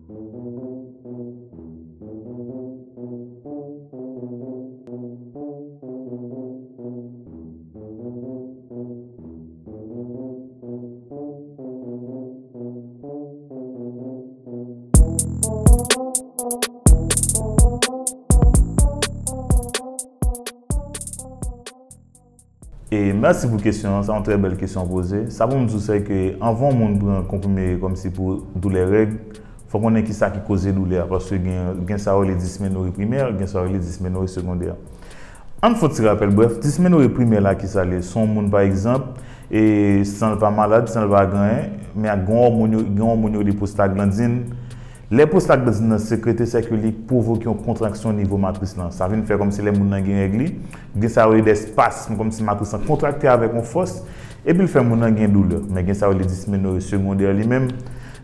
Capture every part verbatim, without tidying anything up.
E mèsi pou kesyon an, se yon trè bèl kesyon w poze. Sa pou m di w, se ke anvan yon moun pran konprime kòmsi pou doulè règ, fò w konnen kisa ki koze doulè a, paske gen, gen sa yo rele dismenore primè, gen sa yo rele dismenore segondè. Ann fè yon ti rapèl brèf, dismenore primè la kisa l ye? Se yon moun, pa egzanp, e san l pa malad, san l pa gen anyen, men ak gen yon òmòn yo, gen yon òmòn yo rele prostaglandin. Lè prostaglandin nan sekrete, se ke li pwovoke yon kontraksyon nivo matris lan. Sa vin fè kòmsi lè moun nan gen règ li, gen sa yo rele dè espasm, kòmsi matris lan kontrakte avèk yon fòs, epi l fè moun nan gen doulè. Men gen sa yo rele dismenore segondè li menm.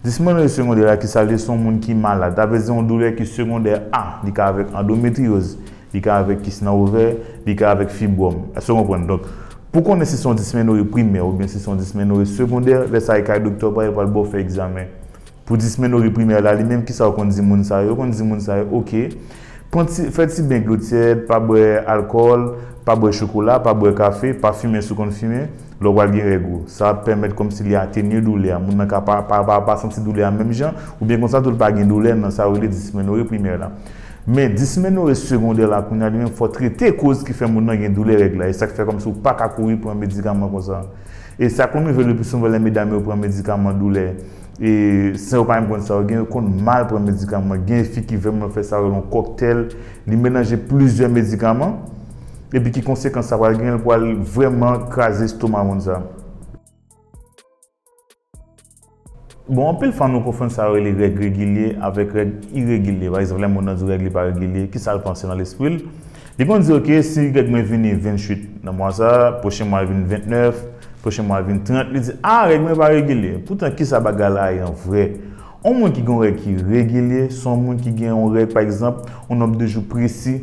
Dismenore segondè la, kisa l ye? Se yon moun ki malad. Sa vle di yon doulè ki segondè a. Li ka avèk andometriyoz, li ka avèk kis nan ovè, li ka avèk fibwòm. Èske w konprann? Donk, pou konnen si se yon dismenore primè oubyen si se yon dismenore segondè, lè sa a e kay doktè w pral, pral ba w fè egzamen. Pou dismenore primè la, li menm, kisa yo konn di moun sa yo? Yo konn di moun sa yo, oke, pran ti, fè ti ben dlo tyèd, pa bwè alkòl, pa bwè chokola, pa bwè kafe, pa fimen si w konn fimen, lè w pral gen règ ou. Sa ap pèmèt kòmsi li atenye doulè a. Moun nan ka pa, pa, pa, pa santi doulè a menm jan, oubyen konsa tou l pa gen doulè nan sa yo rele dismenore primè la. Men dismenore segondè la, kounye a li menm, fò w trete koz ki fè moun nan gen doulè règ la. E sa k fè kòmsi w pa ka kouri pran medikaman konsa. E sa konn rive le pli souvan lè medam yo pran medikaman doulè. E san yo pa menm konn sa yo gen, yo konn mal pran medikaman. Gen fi ki vrèman fè sa yo rele yon kòktèl. Li melanje plizyè medikaman. Epi ki konsekans sa pral gen, l pral vrèman kraze estoma moun sa. Bon, anpil fanm nou konfonn sa yo rele règ regilye avèk règ iregilye. Pa egzanp, lè moun nan di w règ li pa regilye, kisa l panse nan lespri l? Li konn di, oke, si règ mwen vini venntuit nan mwa sa, pwochen mwa l vin ventnèf, pwochen mwa l vin trant, li di, a, règ mwen pa regilye. Poutan, kisa bagay la ye an vrè? Yon moun ki gen yon règ ki regilye, se yon moun ki gen yon règ, pa egzanp, yon nonb de jou presi,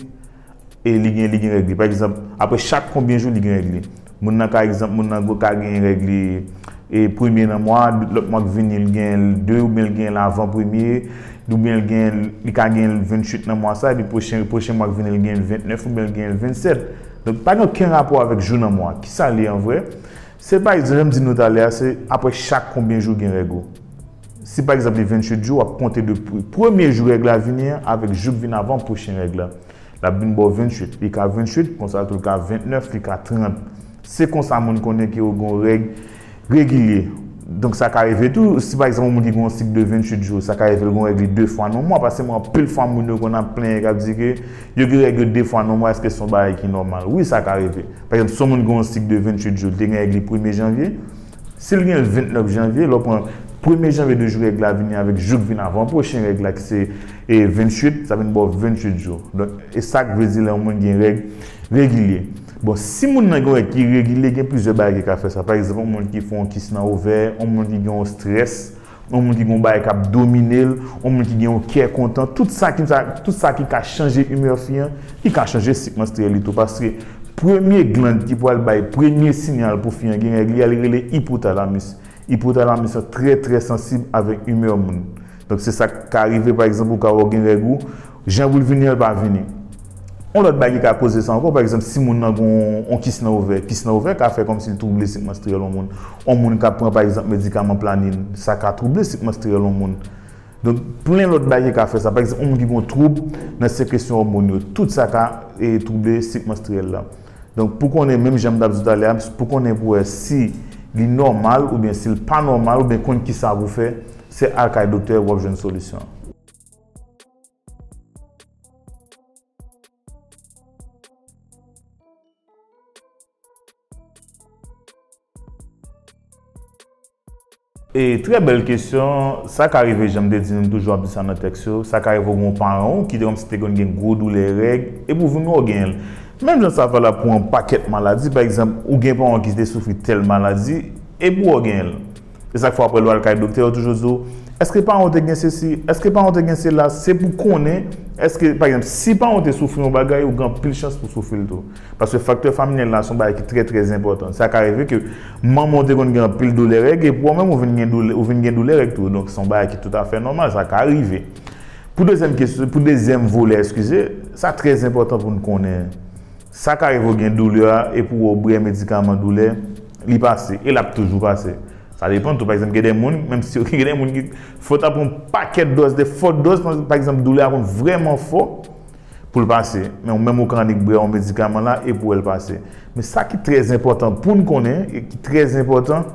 e li gen, li gen règ li. Pa egzanp, apre chak konbyen jou li gen règ li. Moun nan, ka egzanp, moun nan ka gen règ li, e premye nan mwa, lòt mwa k vini, li gen l de, oubyen li gen l avan premye, oubyen li gen, li ka gen l venntuit nan mwa sa, epi pwochen, pwochen mwa k vini, li gen l ventnèf, oubyen li gen l vennsèt. Donk, pa gen okenn rapò avèk jou nan mwa. Kisa l ye an vrè? Se pa egzanp, jan m di nou talè a, se apre chak konbyen jou gen règ ou. Si, pa egzanp, li venntuit jou, w ap konte de pre-, premye jou règ la vini an avèk jou k vin avan pwochen règ la. L ap vin ba w venntuit, li ka venntuit, konsa tou l ka ventnèf, li ka trant. Se konsa moun konnen ke yo gen yon règ regilye. Donk, sa ka rive tou, si pa egzanp, yon moun ki gen yon sik de venntuit jou, sa ka rive l gen yon règ li de fwa nan mwa, paske mwen, anpil fwa, moun yo konn ap plenyen, k ap di ke yo gen règ yo de fwa nan mwa, èske se yon bagay ki nòmal? Wi, sa ka rive. Pa egzanp, si yon moun gen yon sik de venntuit jou, li te gen règ li premye janvye, si l gen l ventnèf janvye, lè w pran premye janvye de jou règ la vini avèk jou k vin avan pwochen règ la ki se, e, venntuit, sa vin ba w venntuit jou. Donk, e sa k vle di lè yon moun gen règ regilye. Bon, si moun nan gen yon règ ki regilye, gen plizyè bagay ki ka fè sa. Pa egzanp, yon moun ki fè yon kis nan ovè, yon moun ki gen yon estrès, yon moun ki gen yon bagay k ap domine l, yon moun ki gen yon kè kontan, tout sa ki, tout sa ki ka chanje imè fi an, li ka chanje sik manstriyèl li tou, paske premye glann ki pral bay premye siyal pou fi an gen règ li a, li rele ipotalamis. Ipotalamis lan trè, trè sansib avèk imè moun. Donk, se sa k ka rive, pa egzanp, ou ka wè w gen règ ou, jan pou l vini an, l pa vini. Yon lòt bagay ki ka koze sa ankò, pa egzanp, si moun nan gen yon, yon kis nan ovè, kis nan ovè ka fè kòmsi l twouble sik manstriyèl yon moun. Yon moun k ap pran, pa egzanp, medikaman planin, sa ka twouble sik manstriyèl yon moun. Donk, plen lòt bagay ki ka fè sa. Pa egzanp, yon moun ki gen yon twoub nan sekresyon òmòn yo, tout sa ka, e, twouble sik manstriyèl la. Donk, pou konnen, menm jan m t ap di w talè a, pou konnen pou wè si li nòmal oubyen si l pa nòmal oubyen konn kisa pou fè, se al kay doktè w ap jwenn solisyon. E trè bèl kesyon, sa ka rive, jan m te di nou, m toujou ap di sa nan tèks yo, sa ka rive w gen yon paran w ki te kòmsi te konn gen gwo doulè règ, epi w vin wè w genyen l. Menm jan sa valab pou yon pakèt maladi, pa egzanp, ou gen paran w ki te soufri tèl maladi, epi w genyen l. E sa k fè apre lè w al kay doktè, yo toujou di w, Èske paran w te gen sesi? Èske paran w te gen sela? Se pou konnen, èske, pa egzanp, si paran w te soufri yon bagay, ou gen anpil chans pou soufri l tou. Paske faktè familyal la se yon bagay ki trè, trè enpòtan. Sa ka rive ke manman w te konn gen anpil doulè règ, epi ou menm ou vin gen doulè, ou vin gen doulè règ tou. Donk, se yon bagay ki toutafè nòmal, sa ka rive. Pou dezyèm kesyon, pou dezyèm volè, eskize, sa trè enpòtan pou n konnen. Sa ka rive w gen doulè a, epi w bwè medikaman doulè, li pase, e l ap toujou pase. Sa depann tou, pa egzanp, gen de moun, menm si gen de moun ki fò ta pran pakèt dòz, de fò dòz, pa egzanp, doulè a konn vrèman fò pou l pase. Men ou menm ou ka annik bwè yon medikaman la, epi w wè l pase. Men sa ki trè enpòtan pou n konnen, e ki trè enpòtan,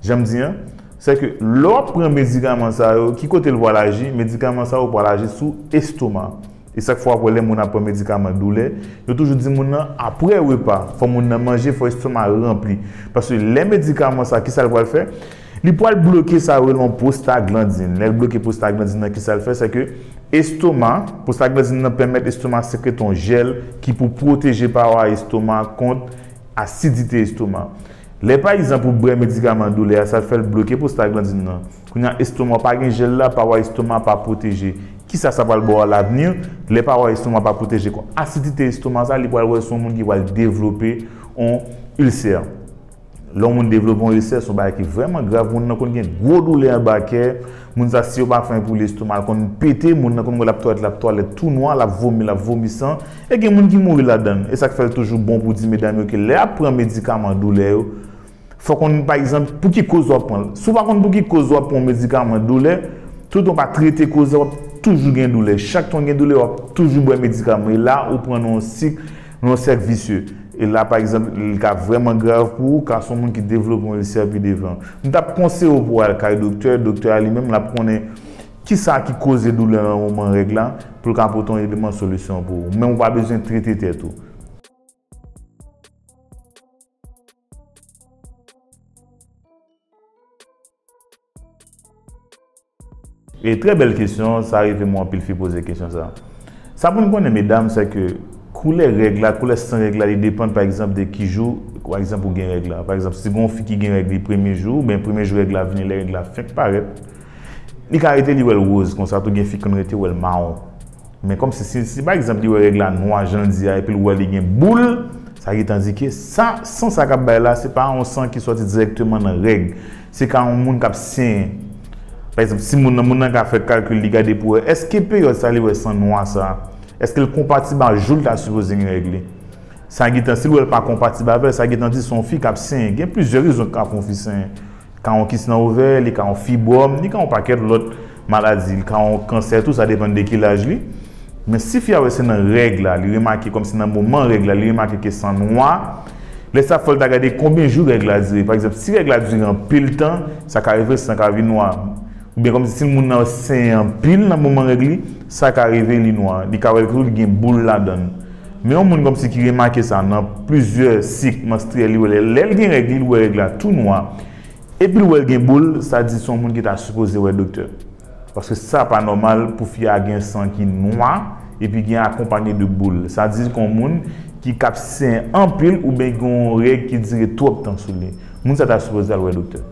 jan m di an, se ke lè w ap pran medikaman sa yo, ki kote l pral aji? Medikaman sa yo pral aji sou estoma. E sa k fè w ap wè lè moun ap pran medikaman doulè, yo toujou di moun nan apre repa, fò moun nan manje, fò estoma ranpli. Paske lè medikaman sa, kisa l pral fè? Li pral bloke sa yo rele yon prostaglandin. Lè l bloke prostaglandin nan, kisa l fè? Se ke estoma, prostaglandin nan pèmèt estoma sekrete yon jèl ki pou pwoteje pawa estoma kont asidite estoma. Lè pa egzanp ou bwè medikaman doulè a, sa fè l bloke prostaglandin nan. Kounye a estoma pa gen jèl la, pawa estoma pa pwoteje. Kisa sa pral ba w alavni? Lè pawa estoma pa pwoteje kont asidite estoma sa, li pral wè se yon moun ki pral devlope yon ilsè. Lè yon moun devlope yon ilsè, se yon bagay ki vrèman grav. Moun nan konn gen gwo doulè anba kè, moun sa, si yo pa fè anyen pou li, estoma l konn pete, moun nan konn wè l ap twalèt, l ap twalèt tou nwa, l ap vomi, l ap vomi san. E gen moun ki mouri ladan l. E sa k fè l toujou bon pou di medam yo ke lè y ap pran medikaman doulè yo, fò w konn, pa egzanp, pou ki koz w ap pran l. Si w pa konn pou ki koz w ap pran yon medikaman doulè, toutan w pa trete koz la, w ap toujou gen doulè. Chak tan w gen doulè, w ap toujou bwè medikaman. E la, ou pran nan yon sik, nan yon sèk visye. E la, pa egzanp, li ka vrèman grav pou ou, ka se yon moun ki devlope yon ilsè pi devan. M t ap konseye w pou w al kay doktè, doktè a li menm, l ap konnen kisa ki koze doulè nan moman règ la, pou l ka pote yon eleman solisyon pou ou. Ou menm ou pa bezwen trete tèt ou. E trè bèl kesyon, sa rive m wè anpil fi poze kesyon sa. Sa pou n konnen, medam, se ke koulè règ la, koulè san règ la, li depann, pa egzanp, de ki jou, pa egzanp, ou gen règ la. Pa egzanp, si gen yon fi ki gen règ li premye jou, oubyen premye jou règ la vini, lè règ la fenk parèt, li ka rete li wè l woz, konsa tou gen fi ki konn rete wè l mawon. Men kòmsi, si, si pa egzanp, li wè règ la nwa, jan l di a, epi l wè li gen boul, sa gentan di ke sa, san sa k ap bay la, se pa yon san ki sòti dirèkteman nan règ. Se ka yon moun k ap senyen. Pa egzanp, si moun nan, moun nan ka fè kalkil, li gade pou wè, èske peryòd sa li wè san nwa sa, èske l konpatib a jou l ta sipoze gen règ li? Sa gentan, si l wè l pa konpatib avè l, sa gentan di se yon fi k ap senyen. Gen plizyè rezon k ka fè yon fi senyen. Li ka yon kis nan ovè, li ka yon fibwòm, li ka yon pakèt lòt maladi, li ka yon kansè tou, sa depann de ki laj li. Men si fi a wè se nan règ la, li remake kòmsi nan moman règ la, li remake ke san nwa, lè sa fò l ta gade konbyen jou règ la dire. Pa egzanp, si règ la dire anpil tan, sa ka rive san ka vin nwa. Oubyen kòmsi si moun nan senyen anpil nan moman règ li, sa ka rive li nwa. Li ka wè tou li gen boul ladan l. Men yon moun kòmsi ki remake sa nan plizyè sik manstriyèl li wè lè, lè l gen règ li, li wè règ la tou nwa. Epi l wè l gen boul, sa di se yon moun ki ta sipoze wè doktè. Paske sa pa nòmal pou fi a gen san ki nwa, epi gen akonpanye de boul. Sa di se yon moun ki k ap senyen anpil oubyen gen yon règ ki dire twòp tan sou li. Moun sa ta sipoze al wè doktè.